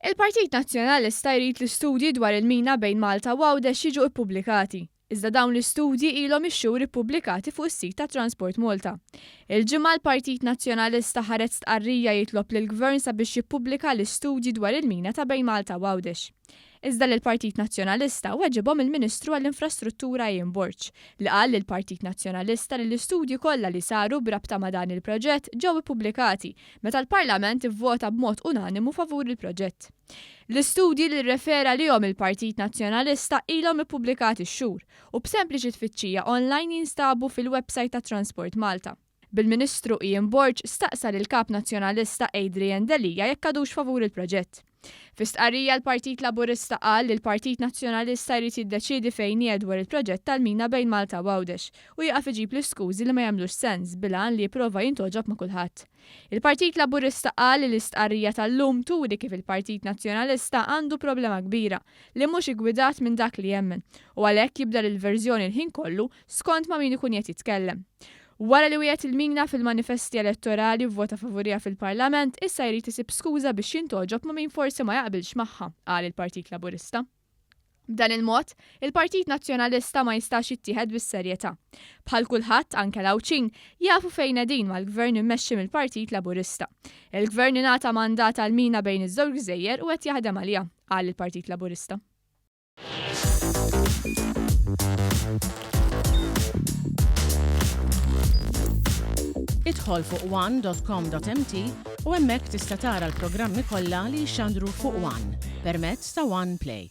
Il-Partit Nazzjonalista jrid li studji dwar il-mina bejn Malta u Għawdex jiġu ppubblikati. Iżda dawn l-istudji ilhom ix-xhur ippubblikati fuq is-sit ta' Transport Malta. Il-Ġimgħa l-Partit Nazzjonalista ħareġ stqarrija jitlob lill-Gvern sabiex jippubblika l-istudji dwar il-mina ta' bejn Malta u Għawdex. Iżda lill-Partit Nazzjonalista weġibhom il-Ministru għall-Infrastruttura Ian Borg, li qal lill-Partit Nazzjonalista li l-istudji kollha li saru b'rabta ma' dan il-proġett ġew ippubblikati meta l-Parlament ivvota b'mod unanimu favur il-proġett. L-istudji li rrefera għalihom il-Partit Nazzjonalista ilhom ippubblikati x-xhur u b'sempliċi tfittxija online jinstabu fil-websajt ta' Transport Malta. Bil-Ministru Ian Borg staqsa lill-Kap Nazzjonalista Adrian Delia jekk għadux favur il-proġett. Fi stqarrija l-Partit Laburista qal li l-Partit Nazzjonalista jrid jiddeċiedi fejn qiegħed dwar il-proġett tal-mina bejn Malta u Għawdex u jieqaf iġib l-iskużi li ma jagħmlux sens bil-għan li jipprova jintgħoġob ma' kulħadd. Il-Partit Laburista qal li l-istqarrija tal-lum turi kif il-Partit Nazzjonalista għandu problema kbira li mhux iggwidat minn dak li jemmen u għalhekk jibdel il-verżjoni l-ħin kollu skont ma' min ikun qiegħed jitkellem. Wara li wiegħed il-mina fil-manifesti elettorali u vvota favuriha fil-Parlament, issa jrid isib skuża biex jintgħoġob ma' min forsi ma jaqbilx magħha, qal il-Partit Laburista. B'dan il-mod, il-Partit Nazzjonalista ma jistax jittieħed bis-serjetà. Bħal kulħadd, anke l-Għawdxin, jafu fejn qegħdin mal-Gvern immexxi mill-Partit Laburista. Il-Gvern ingħata mandat għal mina bejn iż-żewġ gżejjer u qed jaħdem għaliha, qal il-Partit Laburista. Idħol fuq one.com.mt u hemmhekk tista' tara l-programmi kollha li jixxandru fuq One permezz ta' One Play.